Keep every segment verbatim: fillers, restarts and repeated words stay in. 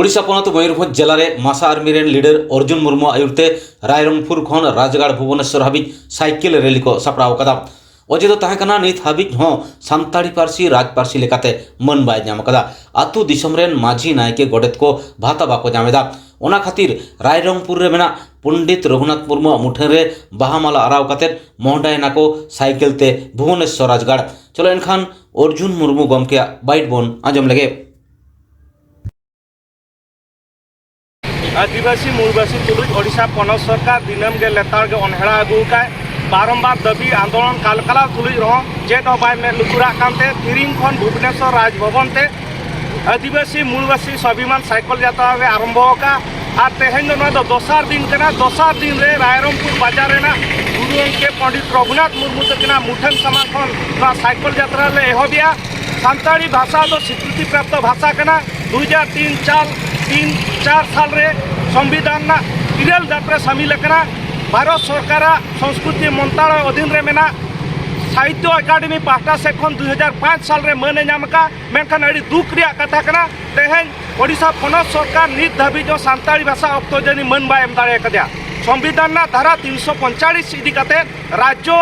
ᱳᱰᱤᱥᱟ ᱯᱚᱱᱚᱛ ᱢᱚᱭᱩᱨᱵᱷᱚᱸᱡᱽ ᱡᱮᱞᱟ ᱨᱮ ᱢᱟᱥᱟ ᱟᱨᱢᱤ ᱨᱮᱱ ᱞᱤᱰᱟᱨ ᱚᱨᱡᱩᱱ ᱢᱩᱨᱢᱩ ᱟᱭᱩᱨ ᱛᱮ ᱨᱟᱭᱨᱚᱝᱯᱩᱨ ᱠᱷᱚᱱ ᱨᱟᱡᱽᱜᱟᱲ ᱵᱷᱩᱵᱚᱱᱮᱥᱚᱨ ᱦᱟᱹᱵᱤᱡ ᱥᱟᱭᱠᱮᱞ ᱨᱮᱞᱤ ᱠᱚ ᱥᱟᱯᱲᱟᱣ ᱟᱠᱟᱫᱟ᱾ ᱚᱡᱮ ᱫᱚ ᱛᱟᱦᱮᱸ ᱠᱟᱱᱟ, ᱱᱤᱛ ᱦᱟᱹᱵᱤᱡ ᱦᱚᱸ ᱥᱟᱱᱛᱟᱲᱤ ᱯᱟᱹᱨᱥᱤ ᱨᱟᱡᱽ ᱯᱟᱹᱨᱥᱤ ᱞᱮᱠᱟᱛᱮ ᱢᱟᱹᱱ ᱵᱟᱭ ᱧᱟᱢ ᱟᱠᱟᱫᱟ᱾ ᱟᱹᱛᱩ ᱫᱤᱥᱚᱢ ᱨᱮᱱ ᱢᱟᱹᱡᱷᱤ, ᱱᱟᱭᱠᱮ, ᱜᱚᱰᱮᱛ ᱠᱚ ᱵᱷᱟᱛᱟ ᱵᱟᱠᱚ ᱧᱟᱢ ᱮᱫᱟ᱾ ᱚᱱᱟ ᱠᱷᱟᱹᱛᱤᱨ ᱨᱟᱭᱨᱚᱝᱯᱩᱨ ᱨᱮ ᱢᱮᱱᱟᱜ ᱯᱚᱱᱰᱤᱛ ᱨᱚᱜᱷᱩᱱᱟᱛᱷ ᱢᱩᱨᱢᱩᱣᱟᱜ ᱢᱩᱴᱷᱟᱹᱱ ᱨᱮ ᱵᱟᱦᱟ ᱢᱟᱞᱟ ᱟᱨᱟᱣ ᱠᱟᱛᱮ ᱢᱚᱦᱰᱟᱭᱮᱱᱟ ᱠᱚ ᱥᱟᱭᱠᱮᱞ ᱛᱮ ᱵᱷᱩᱵᱚᱱᱮᱥᱚᱨ ᱨᱟᱡᱽᱜᱟᱲ᱾ ᱪᱚᱞᱚ ᱮᱱᱠᱷᱟᱱ ᱚᱨᱡᱩᱱ ᱢᱩᱨᱢᱩ ᱜᱚᱢᱠᱮᱭᱟᱜ ᱵᱟᱭᱤᱴ ᱵᱚᱱ ᱟᱸᱡᱚᱢ ᱞᱮᱜᱮ᱾ ᱟᱹᱫᱤᱵᱟᱹᱥᱤ ᱢᱩᱞᱵᱟᱹᱥᱤ ᱛᱩᱞᱩᱡ ᱳᱰᱤᱥᱟ ᱯᱚᱱᱚᱛ ᱥᱚᱨᱠᱟᱨ ᱫᱤᱱᱟᱹᱢ ᱜᱮ ᱞᱮᱛᱟᱲ ᱜᱮ ᱚᱱᱦᱮᱲᱟ ᱟᱹᱜᱩ ᱟᱠᱟᱫ᱾ ᱵᱟᱨᱚᱢᱵᱟᱨ ᱫᱟᱹᱵᱤ ᱟᱱᱫᱳᱞᱚᱱ ᱠᱟᱞᱠᱟᱞᱟᱣ ᱛᱩᱞᱩᱡ ᱨᱮᱦᱚᱸ ᱪᱮᱫ ᱦᱚᱸ ᱵᱟᱭ ᱢᱮᱫ ᱞᱩᱛᱩᱨᱟᱜ ᱠᱟᱱᱛᱮ ᱛᱤᱨᱤᱝ ᱠᱷᱚᱱ ᱵᱷᱩᱵᱽᱱᱮᱥᱚᱨ ᱨᱟᱡᱽ ᱵᱷᱚᱵᱚᱱ ᱛᱮ ᱟᱹᱫᱤᱵᱟᱹᱥᱤ ᱢᱩᱞᱵᱟᱹᱥᱤ ᱥᱣᱟᱵᱷᱤᱢᱟᱱ ᱥᱟᱭᱠᱮᱞ ᱡᱟᱛᱨᱟ ᱞᱮ ᱟᱨᱟᱢᱵᱷᱚ ᱟᱠᱟᱫ᱾ ᱟᱨ ᱛᱮᱦᱮᱧ ᱫᱚ ᱱᱚᱣᱟ ᱫᱚ ᱫᱚᱥᱟᱨ ᱫᱤᱱ ᱠᱟᱱᱟ᱾ ᱫᱚᱥᱟᱨ ᱫᱤᱱ ᱨᱮ ᱨᱟᱭᱨᱚᱝᱯᱩᱨ ᱵᱟᱡᱟᱨ ᱨᱮᱱᱟᱜ ᱜᱩᱨᱩ ᱜᱚᱢᱠᱮ ᱯᱚᱱᱰᱤᱛ ᱨᱚᱜᱷᱩᱱᱟᱛᱷ ᱢᱩᱨᱢᱩ ᱛᱟᱹᱠᱤᱱᱟᱜ ᱢᱩᱴᱷᱟᱹᱱ ᱥᱟᱢᱟᱝ ᱠᱷᱚᱱ ᱱᱚᱣᱟ ᱥᱟᱭᱠᱮᱞ ᱡᱟᱛᱨᱟ ᱞᱮ ᱮᱦᱚᱵᱮᱜᱼᱟ᱾ ᱥᱟᱱᱛᱟᱲᱤ ᱵᱷᱟᱥᱟ ᱫᱚ ᱥᱤᱠᱨᱤᱛᱤ ᱯᱨᱟᱯᱛᱚ ᱵᱷᱟᱥᱟ ᱠᱟᱱᱟ᱾ ᱫᱩ ᱦᱟᱡᱟᱨ ᱛᱤᱱ ᱪᱟᱞ, ᱛᱤᱱ ᱪᱟᱨ ᱥᱟᱞ ᱨᱮ ᱥᱚᱝᱵᱤᱫᱷᱟᱱ ᱨᱮᱱᱟᱜ ᱤᱨᱟᱹᱞ ᱫᱟᱯ ᱨᱮ ᱥᱟᱹᱢᱤᱞ ᱟᱠᱟᱱᱟ᱾ ᱵᱷᱟᱨᱚᱛ ᱥᱚᱨᱠᱟᱨᱟᱜ ᱥᱚᱝᱥᱠᱨᱤᱛᱤ ᱢᱚᱱᱛᱨᱟᱲᱚᱭ ᱚᱫᱷᱤᱱ ᱨᱮ ᱢᱮᱱᱟᱜ᱾ ᱥᱟᱦᱤᱛᱛᱚ ᱮᱠᱟᱰᱮᱢᱤ ᱯᱟᱦᱴᱟ ᱥᱮᱫ ᱠᱷᱚᱱ ᱫᱩ ᱦᱟᱡᱟᱨ ᱯᱟᱸᱪ ᱥᱟᱞ ᱨᱮ ᱢᱟᱹᱱ ᱮ ᱧᱟᱢ ᱟᱠᱟᱫ᱾ ᱢᱮᱱᱠᱷᱟᱱ ᱟᱹᱰᱤ ᱫᱩᱠ ᱨᱮᱭᱟᱜ ᱠᱟᱛᱷᱟ ᱠᱟᱱᱟ, ᱛᱮᱦᱮᱧ ᱳᱰᱤᱥᱟ ᱯᱚᱱᱚᱛ ᱥᱚᱨᱠᱟᱨ ᱱᱤᱛ ᱫᱷᱟᱹᱵᱤᱡ ᱦᱚᱸ ᱥᱟᱱᱛᱟᱲᱤ ᱵᱷᱟᱥᱟ ᱚᱠᱛᱚ ᱡᱟᱹᱱᱤ ᱢᱟᱹᱱ ᱵᱟᱭ ᱮᱢ ᱫᱟᱲᱮ ᱟᱠᱟᱫᱮᱭᱟ᱾ ᱥᱚᱝᱵᱤᱫᱷᱟᱱ ᱨᱮᱱᱟᱜ ᱫᱷᱟᱨᱟ ᱛᱤᱱᱥᱚ ᱯᱚᱸᱭᱛᱟᱞᱤᱥ ᱤᱫᱤ ᱠᱟᱛᱮ ᱨᱟᱡᱽᱡᱚ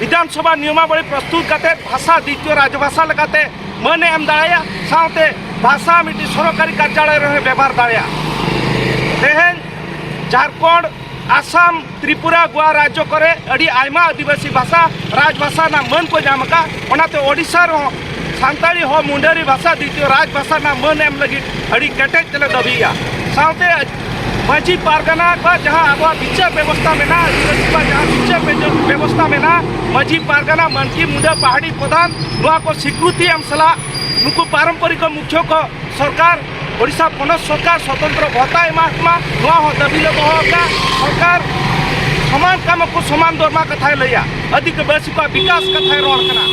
ᱵᱤᱫᱷᱟᱱ ᱥᱚᱵᱷᱟ ᱱᱤᱭᱚᱢᱟᱵᱚᱞᱤ ᱯᱨᱚᱥᱛᱩᱛ ᱠᱟᱛᱮ ᱵᱷᱟᱥᱟ ᱫᱤᱛᱤᱭᱚ ᱨᱟᱡᱽᱵᱷᱟᱥᱟ ᱞᱮᱠᱟᱛᱮ ᱢᱟᱹᱱ ᱮ ᱮᱢ ᱫᱟᱲᱮᱭᱟᱜᱼᱟ᱾ ᱥᱟᱶᱛᱮ ᱵᱷᱟᱥᱟ ᱢᱤᱫᱴᱤᱡ ᱥᱚᱨᱚᱠᱟᱨᱤ ᱠᱟᱨᱡᱟᱞᱚᱭ ᱨᱮᱦᱚᱸᱭ ᱵᱮᱵᱷᱟᱨ ᱫᱟᱲᱮᱭᱟᱜᱼᱟ᱾ ᱛᱮᱦᱮᱧ ᱡᱷᱟᱲᱠᱷᱚᱸᱰ, ᱟᱥᱟᱢ, ᱛᱨᱤᱯᱩᱨᱟ, ᱜᱳᱣᱟ ᱨᱟᱡᱽᱡᱚ ᱠᱚᱨᱮ ᱟᱹᱰᱤ ᱟᱭᱢᱟ ᱟᱹᱫᱤᱵᱟᱹᱥᱤ ᱵᱷᱟᱥᱟ ᱨᱟᱡᱽᱵᱷᱟᱥᱟ ᱨᱮᱱᱟᱜ ᱢᱟᱹᱱ ᱠᱚ ᱧᱟᱢ ᱟᱠᱟᱫ᱾ ᱚᱱᱟᱛᱮ ᱳᱰᱤᱥᱟ ᱨᱮᱦᱚᱸ ᱥᱟᱱᱛᱟᱲᱤ ᱦᱚᱸ ᱢᱩᱱᱰᱟᱹᱨᱤ ᱵᱷᱟᱥᱟ ᱫᱤᱛᱤᱭᱚ ᱨᱟᱡᱽᱵᱷᱟᱥᱟ ᱨᱮᱱᱟᱜ ᱢᱟᱹᱱ ᱮᱢ ᱞᱟᱹᱜᱤᱫ ᱟᱹᱰᱤ ᱠᱮᱴᱮᱡ ᱛᱮᱞᱮ ᱫᱟᱹᱵᱤᱭᱮᱫᱼᱟ᱾ ᱥᱟᱶᱛᱮ ᱢᱟᱹᱡᱷᱤ ᱯᱟᱨᱜᱟᱱᱟ ᱠᱚᱣᱟᱜ ᱡᱟᱦᱟᱸ ᱟᱵᱚᱣᱟᱜ ᱵᱤᱪᱟᱹᱨ ᱵᱮᱵᱚᱥᱛᱷᱟ ᱢᱮᱱᱟᱜᱼᱟ, ᱟᱹᱫᱤᱵᱟᱹᱥᱤ ᱠᱚᱣᱟᱜ ᱡᱟᱦᱟᱸ ᱵᱤᱪᱟᱹᱨ ᱵᱮᱵᱚᱥᱛᱷᱟ ᱢᱮᱱᱟᱜᱼᱟ, ᱢᱟᱹᱡᱷᱤ ᱯᱟᱨᱜᱟᱱᱟ, ᱢᱟᱹᱱᱠᱤ, ᱢᱩᱰᱟᱹ, ᱯᱟᱦᱟᱲᱤ ᱯᱨᱚᱫᱷᱟᱱ, ᱱᱚᱣᱟ ᱠᱚ ᱥᱤᱠᱨᱩᱛᱤ ᱮᱢ ᱥᱟᱞᱟᱜ ᱱᱩᱠᱩ ᱯᱟᱨᱚᱢᱯᱚᱨᱤᱠ ᱢᱩᱠᱷᱭᱟᱹ ᱠᱚ ᱥᱚᱨᱠᱟᱨ, ᱳᱰᱤᱥᱟ ᱯᱚᱱᱚᱛ ᱥᱚᱨᱠᱟᱨ ᱥᱚᱛᱚᱱᱛᱨᱚ ᱵᱷᱚᱛᱟ ᱮᱢᱟ ᱠᱚᱢᱟ, ᱱᱚᱣᱟ ᱦᱚᱸ ᱫᱟᱹᱵᱤ ᱞᱮ ᱫᱚᱦᱚ ᱟᱠᱟᱫᱼᱟ᱾ ᱥᱚᱨᱠᱟᱨ ᱥᱚᱢᱟᱱ ᱠᱟᱢᱚ ᱠᱚ ᱥᱚᱢᱟᱱ ᱫᱚᱨᱢᱟ ᱠᱟᱛᱷᱟᱭ ᱞᱟᱹᱭᱟ, ᱟᱹᱫᱤᱵᱟᱹᱥᱤ ᱠᱚᱣᱟᱜ ᱵᱤᱠᱟᱥ ᱠᱟᱛᱷᱟᱭ ᱨᱚᱲ ᱠᱟᱱᱟ᱾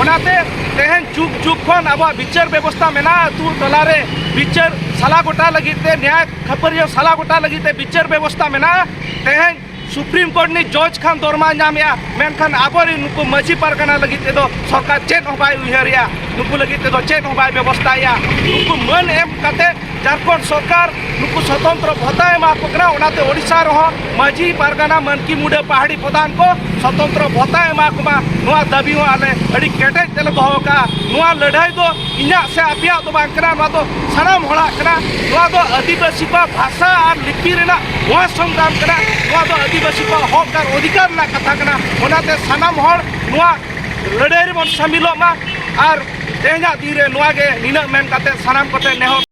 ᱚᱱᱟᱛᱮ ᱛᱮᱦᱮᱧ ᱡᱩᱜᱽ ᱡᱩᱜᱽ ᱠᱷᱚᱱ ᱟᱵᱚᱣᱟᱜ ᱵᱤᱪᱟᱹᱨ ᱵᱮᱵᱚᱥᱛᱷᱟ ᱢᱮᱱᱟᱜᱼᱟ, ᱟᱹᱛᱩ ᱴᱚᱞᱟ ᱨᱮ ᱵᱤᱪᱟᱹᱨ ᱥᱟᱞᱟ ᱜᱚᱴᱟ ᱞᱟᱹᱜᱤᱫ ᱛᱮ, ᱱᱮᱭᱟᱭ ᱠᱷᱟᱹᱯᱟᱹᱨᱤᱭᱟᱹ ᱥᱟᱞᱟ ᱜᱚᱴᱟ ᱞᱟᱹᱜᱤᱫ ᱛᱮ ᱵᱤᱪᱟᱹᱨ ᱵᱮᱵᱚᱥᱛᱷᱟ ᱢᱮᱱᱟᱜᱼᱟ᱾ ᱛᱮᱦᱮᱧ ᱥᱩᱯᱨᱤᱢ ᱠᱳᱨᱴ ᱨᱤᱱᱤᱡ ᱡᱚᱡᱽ ᱠᱷᱟᱱ ᱫᱚᱨᱢᱟ ᱧᱟᱢᱮᱜᱼᱟ, ᱢᱮᱱᱠᱷᱟᱱ ᱟᱵᱚᱨᱮᱱ ᱱᱩᱠᱩ ᱢᱟᱹᱡᱷᱤ ᱯᱟᱨᱜᱟᱱᱟ ᱞᱟᱹᱜᱤᱫ ᱛᱮᱫᱚ ᱥᱚᱨᱠᱟᱨ ᱪᱮᱫ ᱦᱚᱸ ᱵᱟᱭ ᱩᱭᱦᱟᱹᱨᱮᱜᱼᱟ, ᱱᱩᱠᱩ ᱞᱟᱹᱜᱤᱫ ᱛᱮᱫᱚ ᱪᱮᱫ ᱦᱚᱸ ᱵᱟᱭ ᱵᱮᱵᱚᱥᱛᱷᱟᱭᱮᱜᱼᱟ᱾ ᱱᱩᱠᱩ ᱢᱟᱹᱱ ᱮᱢ ᱠᱟᱛᱮ ᱡᱷᱟᱲᱠᱷᱚᱸᱰ ᱥᱚᱨᱠᱟᱨ ᱱᱩᱠᱩ ᱥᱚᱛᱚᱱᱛᱨᱚ ᱵᱷᱚᱛᱟ ᱮᱢᱟ ᱠᱚ ᱠᱟᱱᱟ, ᱚᱱᱟᱛᱮ ᱳᱰᱤᱥᱟ ᱨᱮᱦᱚᱸ ᱢᱟᱹᱡᱷᱤ ᱯᱟᱨᱜᱟᱱᱟ ᱢᱟᱹᱱᱠᱤ ᱢᱩᱰᱟᱹ ᱯᱟᱦᱟᱲᱤ ᱯᱨᱚᱫᱷᱟᱱ ᱠᱚ ᱥᱚᱛᱚᱱᱛᱨᱚ ᱵᱷᱚᱛᱟ ᱮᱢᱟ ᱠᱚᱢᱟ, ᱱᱚᱣᱟ ᱫᱟᱹᱵᱤ ᱦᱚᱸ ᱟᱞᱮ ᱟᱹᱰᱤ ᱠᱮᱴᱮᱡ ᱛᱮᱞᱮ ᱫᱚᱦᱚ ᱟᱠᱟᱫᱼᱟ᱾ ᱱᱚᱣᱟ ᱞᱟᱹᱲᱦᱟᱹᱭ ᱫᱚ ᱤᱧᱟᱹᱜ ᱥᱮ ᱟᱯᱮᱭᱟᱜ ᱫᱚ ᱵᱟᱝ ᱠᱟᱱᱟ, ᱱᱚᱣᱟ ᱫᱚ ᱥᱟᱱᱟᱢ ᱦᱚᱲᱟᱜ ᱠᱟᱱᱟ᱾ ᱱᱚᱣᱟ ᱫᱚ ᱟᱹᱫᱤᱵᱟᱹᱥᱤ ᱠᱚᱣᱟᱜ ᱵᱷᱟᱥᱟ ᱟᱨ ᱞᱤᱯᱤ ᱨᱮᱱᱟᱜ ᱢᱚᱦᱟ ᱥᱚᱝᱜᱨᱟᱢ ᱠᱟᱱᱟ᱾ ᱱᱚᱣᱟ ᱫᱚ ᱟᱹᱫᱤᱵᱟᱹᱥᱤ ᱠᱚᱣᱟᱜ ᱦᱚᱠ ᱟᱨ ᱚᱫᱷᱤᱠᱟᱨ ᱨᱮᱱᱟᱜ ᱠᱟᱛᱷᱟ ᱠᱟᱱᱟ᱾ ᱚᱱᱟᱛᱮ ᱥᱟᱱᱟᱢ ᱦᱚᱲ ᱱᱚᱣᱟ ᱞᱟᱹᱲᱦᱟᱹᱭ ᱨᱮᱵᱚᱱ ᱥᱟᱢᱤᱞᱚᱜ ᱢᱟ᱾ ᱟᱨ ᱛᱮᱦᱮᱧᱟᱜ ᱫᱤᱱ ᱨᱮ ᱱᱚᱣᱟ ᱜᱮ ᱱᱤᱱᱟᱹᱜ ᱢᱮᱱ ᱠᱟᱛᱮ ᱥᱟᱱᱟᱢ ᱠᱚᱴᱷᱮᱱ ᱱᱮᱦᱚᱨ᱾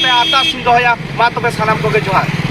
ᱟᱨᱫᱟᱥ ᱤᱧ ᱫᱚᱦᱚᱭᱟ, ᱢᱟ ᱛᱚᱵᱮ ᱥᱟᱱᱟᱢ ᱠᱚᱜᱮ ᱡᱚᱦᱟᱨ᱾